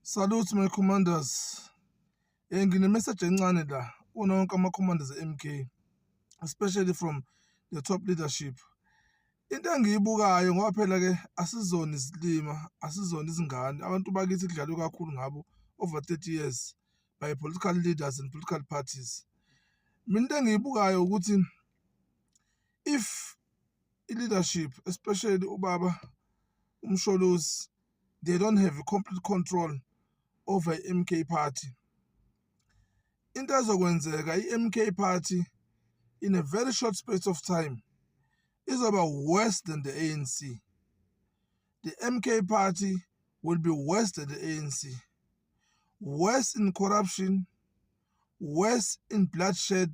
Salute, my commanders. Ngine-message encane la kuwona wonke ama-commanders e-MK, especially from the top leadership. Into engiyibukayo, ngoba phela-ke asizona izilima, asizona izingane, abantu bakithi kudlalwe kakhulu ngabo over 30 years by political leaders and political parties. Mina into engiyibukayo ukuthi if i-leadership, especially ubaba uMsholozi, they don't have complete control over i-MK Party, into ezokwenzeka, i-MK Party in a very short space of time izoba worse than the ANC. The MK Party will be worse than the ANC, worse in corruption, worse in bloodshed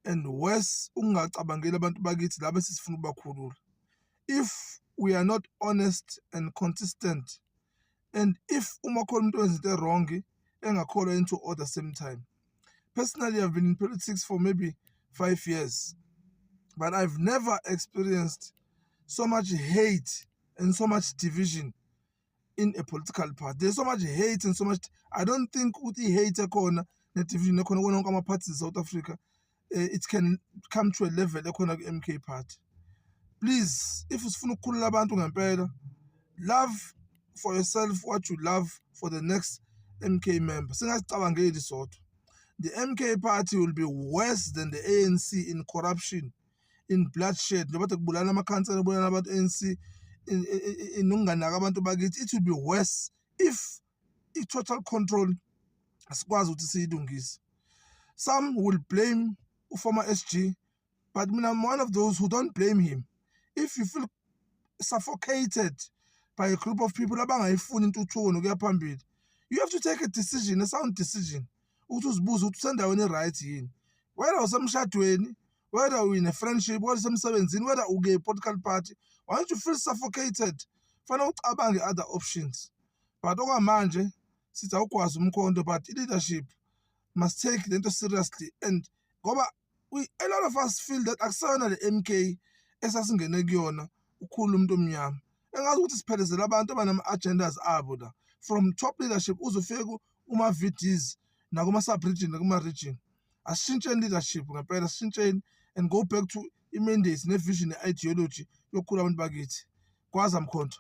and worse ukungacabangeli abantu bakithi laba esifuna ukubakhulula. If we are not honest and consistent and if uma khona umuntu wenza into wrong engakholwa into order same time. Personally, I've been in politics for maybe 5 years, but I've never experienced so much hate and so much division in a political party. There's so much hate and so much, I don't think ukuthi i-hate ekhona ne-division ekhona kuwona wonke ama-parties in South Africa, it can come to a level ekhona ku-MK Party. Please, if usifuna ukukhulula abantu ngempela, love for yourself what you love for the next MK member. Singazicabangeli sodwa. The MK Party will be worse than the ANC in corruption, in bloodshed, njengoba kade kubulala amakhansela, kubulala abantu ANC, nokunganaki abantu bakithi. It will be worse if i-total control asikwazi ukuthi siyilungise. Some will blame u-former SG, but mina, I'm one of those who don't blame him. If you feel suffocated by a group of people abangayifuni intuthuko nokuya phambili, you have to take a decision, a sound decision, ukuthi uzibuze ukuthi usendaweni e-right yini, whether usemshadweni, whether u in a friendship, whether usemsebenzini, whether uke-political party. Once you feel suffocated, fanele ucabange other options. But okwamanje sithi awugwazi umkhonto, but i-leadership must take lento seriously, and ngoba a lot of us feel that akuseyona le MK esasingene kuyona ukhulu umuntu omnyama. Engazi ukuthi siphelezela abantu abanama-agendas abo la from top leadership uzofike kuma-VDs nakuma-sub-region nakuma-region. Asishintsheni leadership ngempela, sishintsheni and go back to i-mandate ne-vision ne-ideology yokukhula abantu bakithi. Gwaza mkhonto.